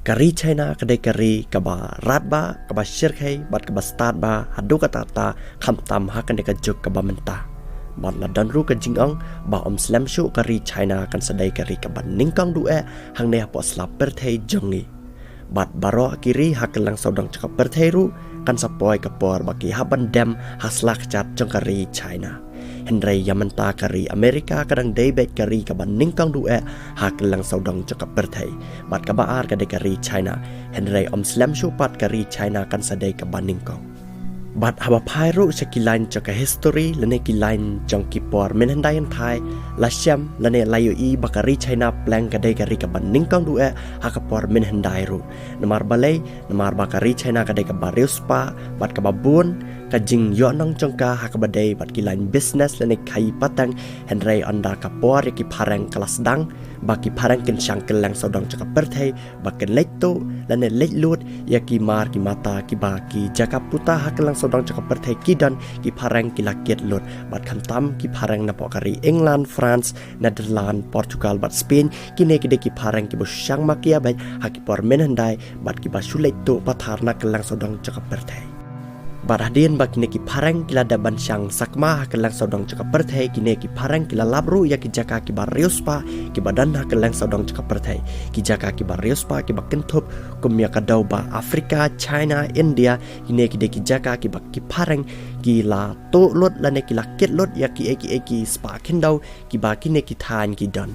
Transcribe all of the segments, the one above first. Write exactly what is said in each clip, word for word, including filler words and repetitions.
Ka ri China ka dei ka ri kaba rat bha, kaba shyrkhei bad kaba stad bha haduh katta katta, khamtam ha kane ka juk kaba mynta. Bad la don ruh ka jingong ba ym slem shuh ka ri China kan sa dei ka ri kaba nyngkong duh eh hangne hapoh sla pyrthei jong ngi. Bad baroh ki ri ha kylleng sawdong jong ka pyrthei ruh kan sa poi ka por ba ki hap ban dem ha sla kjat jong ka ri China. Hynrei ïa mynta ka ri America ka dang dei beit ka ri kaba nyngkong duh eh ha kylleng sawdong jong ka pyrthei. Bad kaba ar ka dei ka ri China. Hynrei ym slem shuh pat ka ri China kan sa dei kaba nyngkong. Bad haba phai ruh sha ki lain jong ka history lane ki lain jong ki por mynhyndai hynthai, la shem lane la ïohi ba ka ri China pleng ka dei ka ri kaba nyngkong duh eh ha ka por mynhyndai ruh. Namar balei? Namar ba ka ri China ka dei kaba riewspah bad kaba bun ka jingïohnong jong ka ha kaba dei bad ki lain business lane khaïi pateng. Hynrei ynda ka por ïa ki phareng ka la sdang ba ki phareng kin shang kylleng sawdong jong ka pyrthei ba kin leit tuh lane leit lut ïa ki mar ki mata kiba ki jaka puta ha kylleng sawdong jong ka pyrthei ki don, ki phareng ki la kit lut. Bad khamtam ki phareng napoh ka ri England, France, Netherlands, Portugal bad Spain, kine ki dei ki phareng kiba shu shang makia beit ha ki por mynhyndai bad kiba shu leit tuh pathar na kylleng sawdong jong ka pyrthei. Bad hadien ba kine ki phareng ki la dep ban shang sakma ha kylleng sawdong jong ka pyrthei, kine ki phareng ki la lap ruh ïa ki jaka kiba riewspah kiba don ha kylleng sawdong jong ka pyrthei. Ki jaka kiba riewspah kiba kynthup kum ïa ka dew ba Africa, China, India, kine ki dei ki jaka kiba ki phareng ki la tuh lut lane ki la kit lut ïa kiei kiei ki spah khyndew kiba kine ki thaiñ ki don.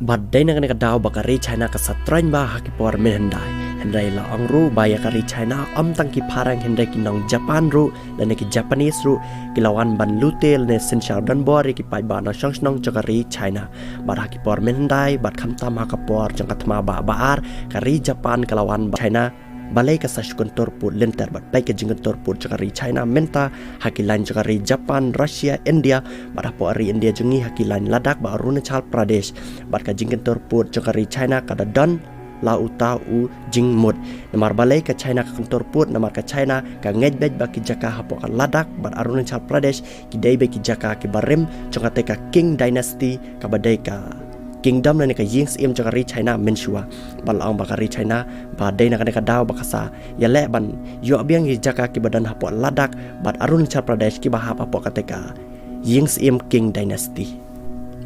Bad dei na kane ka daw ba ka ri China ka sa troiñ bha ha ki por mynhyndai. Hynrei la ong ruh ba ïa ka ri China ym tang ki phareng hynrei ki nong Japan ruh lane ki Japanese ruh ki la wan ban lute lane synshar donbor ïa ki paidbah nongshong shnong jong ka ri China. Bad ha ki por mynhyndai bad khamtam ha ka por jong ka thma ba ba ar, ka ri Japan ka la wan ba China balei ka sa shu kyntur pud lynter. Bad peit ka jingkyntur pud jong ka ri China mynta ha ki lain jong ka ri Japan, Russia, India, bad hapoh ri India jong ngi ha ki lain Ladakh bad Arunachal Pradesh. Bad ka jingkyntur pud jong ka ri China ka da don la uta u jingmut. Namar balei ka China ka kyntur pud? Namar ka China ka ngeit beit ba ki jaka hapoh ka Ladakh bad Arunachal Pradesh ki dei beit ki jaka kiba rim jong kata ka Qing dynasty, kaba dei ka kingdom lane ka ïing syiem jong ka ri China mynshuwa. Bad la ong ba ka ri China ba dei na kane ka daw ba ka sa ïaleh ban ïoh biang ïa ki jaka kiba don hapoh Ladakh bad Arunachal Pradesh kiba hap hapoh kata ka ïing syiem Qing dynasty.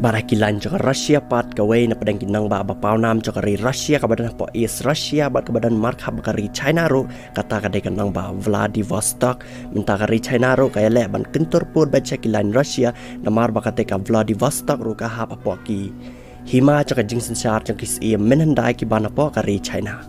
Bad ha ki lain jong ka Russia pat, kawei na pdeng ki nongbah ba pawnam jong ka ri Russia kaba don hapoh East Russia bad kaba don markhap bad ka ri China ruh, kata ka dei ka nongbah Vladivostok. Mynta ka ri China ruh ka ïaleh ban kyntur pud beit sha ki lain Russia, namar ba kata ka Vladivostok ruh ka hap hapoh ki hima jong ka jingsynshar jong ki syiem mynhyndai kiba napoh ka ri China.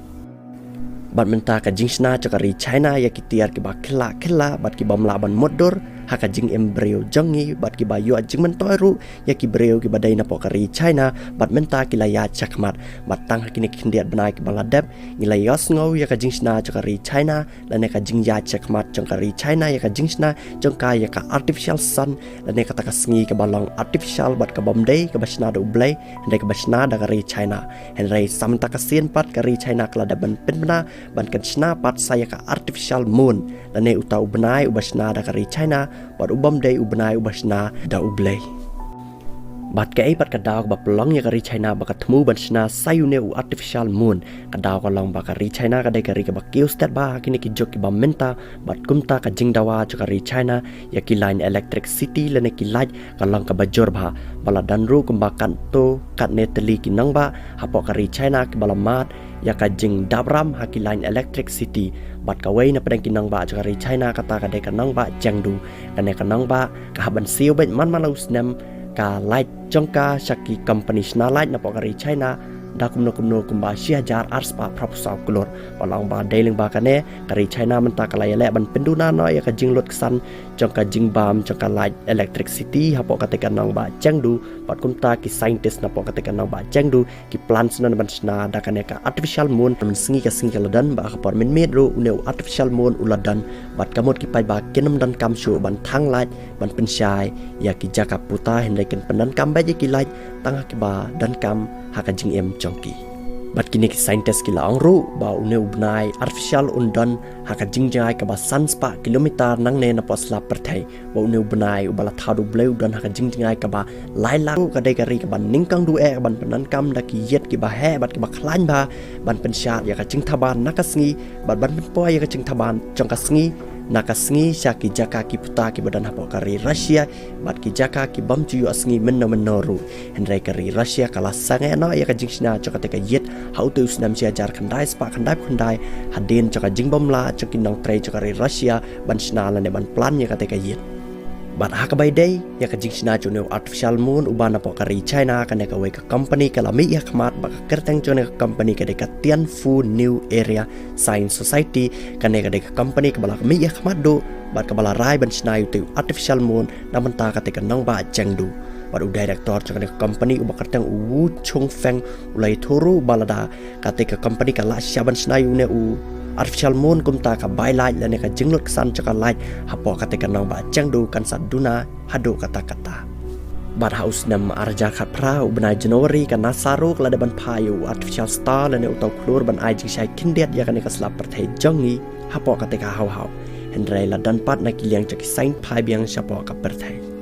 Bad mynta ka jingshna jong ka ri China ïa ki tiar kiba khyllah khyllah bad ki bym lah ban mutdur ha ka jingim briew jong ngi bad kiba ïoh jingmyntoi ruh ïa ki briew kiba dei napoh ka ri China, bad mynta ki la ïaid shakhmat. Bad tang ha kine ki khyndiat bnai kiba la dep ngi la ïohsngew ïa ka jingshna jong ka ri China lane ka jingïaid shakhmat jong ka ri China ïa ka jingshna jong ka ïa ka artificial sun, lane kata ka sngi kaba long artificial bad ka bym dei kaba shna da U Blei, hynrei kaba shna da ka ri China. Hynrei sa mynta ka sien pat ka ri China ka la dep ban pynbna ban kan shna pat sa ïa ka artificial moon, lane uta u bnai uba shna da ka ri China bad u bym dei u bnai uba shna da U Blei. Bad kaei pat ka daw kaba pynlong ïa ka ri China ba ka thmu ban shna sa ïa une u artificial moon? Ka daw ka long ba ka ri China ka dei ka ri kaba kiew stet bha ha kine ki juk kiba mynta, bad kumta ka jingdawa jong ka ri China ïa ki lain electricity lane ki light ka long kaba jur bha. Ba la don ruh kumba katto katne tylli ki nongbah hapoh ka ri China kiba la mad ïa ka jingdap ram ha ki lain electricity. Bad kawei na pdeng ki nongbah jong ka ri China kata ka dei ka nongbah Chengdu. Kane ka nongbah ka hap ban siew beit man man la u snem ka light jong ka sha ki company shna light napoh ka ri China da kumno kumno kumba shi hajar arspah phraphew saw klur. Bad la ong ba dei lyngba kane ka ri China mynta ka la ïaleh ban pynduna noh ïa ka jinglutsan jong ka jingbam jong ka light electricity hapoh kata ka nongbah Chengdu. Bad kumta ki scientist napoh kata ka nongbah Chengdu ki plan shuh ban shna da kane ka artificial moon. Mynsngi ka sngi ka la don bad ha ka por mynmiet ruh une u artificial moon u la don. Bad ka mut ki paidbah kin ym donkam shuh ban thang light ban pynshai ïa ki jaka puta, hynrei kin pyndonkam beit ïa ki light tang ha kiba donkam ha ka jingim jong ki. Bad kine ki scientist ki la ong ruh ba une u bnai artificial un don ha ka jingjngai kaba san spah kilometer nangne napoh slap pyrthei. Ba une u bnai uba la thaw da u Blei u don ha ka jingjngai kaba lai lak, ka dei ka ri kaba nyngkong duh eh kaban pyndonkam da ki ïit kiba heh bad kiba khlaiñ bha ban pynshad ïa ka jingthaban na ka sngi bad ban pynpoi ïa ka jingthaban jong ka sngi na ka sngi sha ki jaka ki puta kiba don hapoh ka ri Russia bad ki jaka ki bym ju ïohsngi mynno mynno ruh. Hynrei ka ri Russia ka la sangeh noh ïa ka jingshna jong kata ka ïit ha uta u snem shi hajar khyndai spah khyndai phew khyndai hadien jong ka jingbym lah jong ki nongtrei jong ka ri Russia ban shna lane ban plan ïa kata ka ïit. Bad ha kaba ïadei ïa ka jingshna jong une u artificial moon uba napoh ka ri China, kane kawei ka company ka la mih ïa khmat, bad ka kyrteng jong kane ka company ka dei ka Tianfu New Area Science Society. Kane ka dei ka company kaba la mih ïa khmat duh bad kaba la rai ban shna ïa uta u artificial moon na bynta kata ka nongbah Chengdu. Bad u director jong kane ka company uba kyrteng u Wu Chunfeng u la ïathuh ruh ba lada kata ka company ka lah shisha ban shna ïa une u artificial moon, kumta ka bai lait lane ka jinglut ksan jong ka lait hapoh kata ka nongbah Chengdu kan sa duna haduh katta katta. Bad ha u snem ar hajar khatphra, u bnai January, ka NASA ruh ka la dep ban phah ïa u artificial star lane uta u khlur ban ai jingshai khyndiat ïa kane ka slap pyrthei jong ngi hapoh kata ka haw haw. Hynrei la don pat na ki liang jong ki saiñ phai biang shapoh ka pyrthei.